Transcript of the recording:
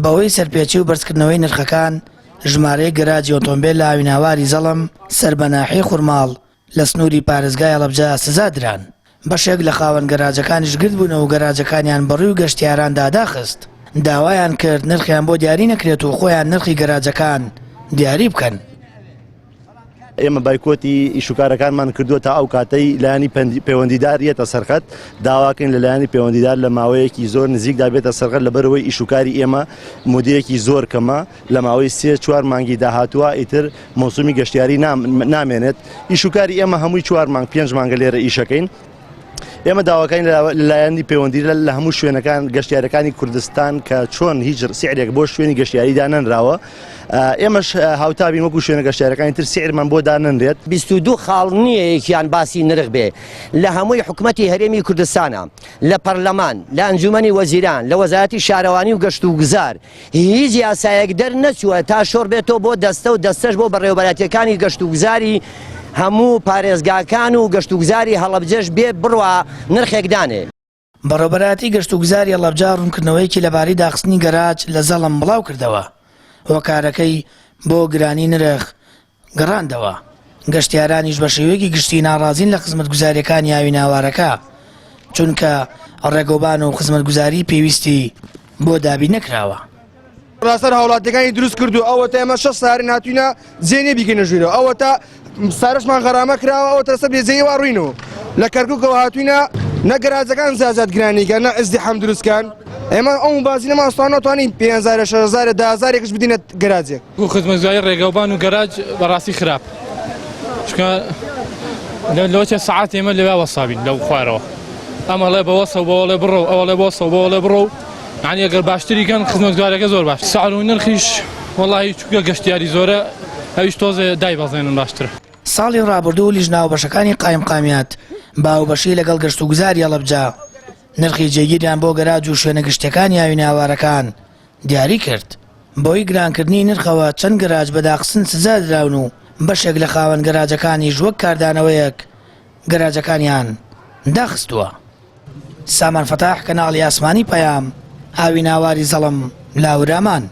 بەهۆی سەرپێچی و بەرزکردنەوەی نرخەکان، ژمارەیەک گەراجی ئۆتۆمبێل لە ئاویناواری زەڵم سەر بە ناحیەی خورماڵ لە سنووری پارێزگای هەڵەبجە سزا دران. بەشێک لە خاوەن گەراجەکانیش گردبوونەوە و گەراجەکانیان بەڕووی گەشتیاراندا داخست. داوایان کرد نرخیان بۆ دیاری نەکرێت و خۆیان نرخی گەراجەکان دیاری بکەن. ئێمە بایکۆتی ئیشوکارەکانمان کردووە تا ئەو کاتەی لایەنی پەیوەندیدار یەتە سەرخەت، داواکەین لە لایەنی پەیوەندیدار لە ماوەیەکی زۆر نزیکدا بێتە سەرخەت، لەبەرئەوەی ئیشوکاری ئێمە مودەیەکی زۆر کەمە، لە ماوەی سێ چوار مانگی داهاتووە ئیتر مۆسومی گەشتیاری نامێنێت، ئیشوکاری ئێمە هەمووی چوار مانگ پێنج مانگە لێرە ئیشەکەین. ئێمە داواکەین لە لایەنی پەیوەندی لە هەموو شوێنەکان گەشتیارەکانی کوردستان کە چۆن هیچ سعرێک بۆ شوێنی گەشتیاری دانەنراوە ئێمەش هاوتابین وەکو شوێنە گەشتیارەکانی تر سعرمان بۆ دانەنرێت. 22 خاڵ نییە یەکیان باسی نرخ بێ لە هەمووی حکومەتی هەرێمی کوردستانە لە پەرلەمان لە ئەنجومەنی وەزیران لە وەزارەتی شارەوانی و گەشت و گوزار هیچ یاسایەک دەرنەچووە تا شۆڕ بێتەوە بۆ دەستە و دەستەش بۆ بەڕێوەبەرایەتیەکانی گەشتوگوزاری هەموو پارێزگاکان و گەشتوگوزاری هەڵەبجەش بێ بڕوا نرخێک دانێ. بەڕێوەبەرایەتی گەشتوگوزاری هەڵەبجە ڕوونکردنەوەیەکی لەبارەی داخستنی گەراج لە زەڵم بڵاوکردەوە، هۆکارەکەی بۆ گرانی نرخ گەڕاندەوە، گەشتیارانیش بە شێوەیەکی گشتی ناڕازین لە خزمەتگوزارییەکانی ئاویناوارەکە، چونکە ڕێگەوبان و خزمەتگوزاری پێویستی بۆ دابین نەکراوە. ڕاستەر هاوڵاتیەکانی دروست کردو ئەوەتا ئێمە شەش سارین هاتوینە جێ نیە بیکەینە ژوورەوە ئەوەتا سارەشمان غەرامە کراوە ئەوەتا لەسەر بێجێی وا ڕوینەوە لە کەرکوکەوە هاتوینە نە گەراجەکان زیاد گرانیکە نە ئزدیحام دروستکان ئێمە ئەو بازینەمان سوانەوە توانین 5000 6000 10000 بدینە گەراجێک و خزمەتگوزاری ڕێگەوبان و گەراج بەڕاستی خراپ چونکە لەوەچە سەعات ئێمە لەوێ وەسابین لەو خوارەوە ئەمەڵێ بە وەسە و بەوەڵێ بڕۆ ئەوەڵێ بۆسە و بەوەڵێ بڕۆ یعنی ئەگەر باشتری کەن خزمەتگوزارەکە زۆر باش سعر و نرخیش وەڵی چونکە گەشتیاری زۆرە ئەویش تۆزێ دایبەزێنن باشترە. ساڵی ڕابردوو لیژنە هاوبەشەکانی قایمقامیەت بە هاوبەشی لەگەڵ گەشتوگوزاری هەڵەبجە نرخی جێگیریان بۆ گەراج و شوێنە گشتیەکانی ئاویناوارەکان دیاری کرد، بەهۆی گرانکردنی نرخەوە چەند گەراج بە داخستن سزا دراون و بەشێک لە خاوەن گەراجەکانیش وەک کاردانەوەیەک گەراجەکانیان داخستووە. سامان فەتاح، کەناڵی ئاسمانی پەیام، ئاوی ناواری زەڵم لە هەورامان.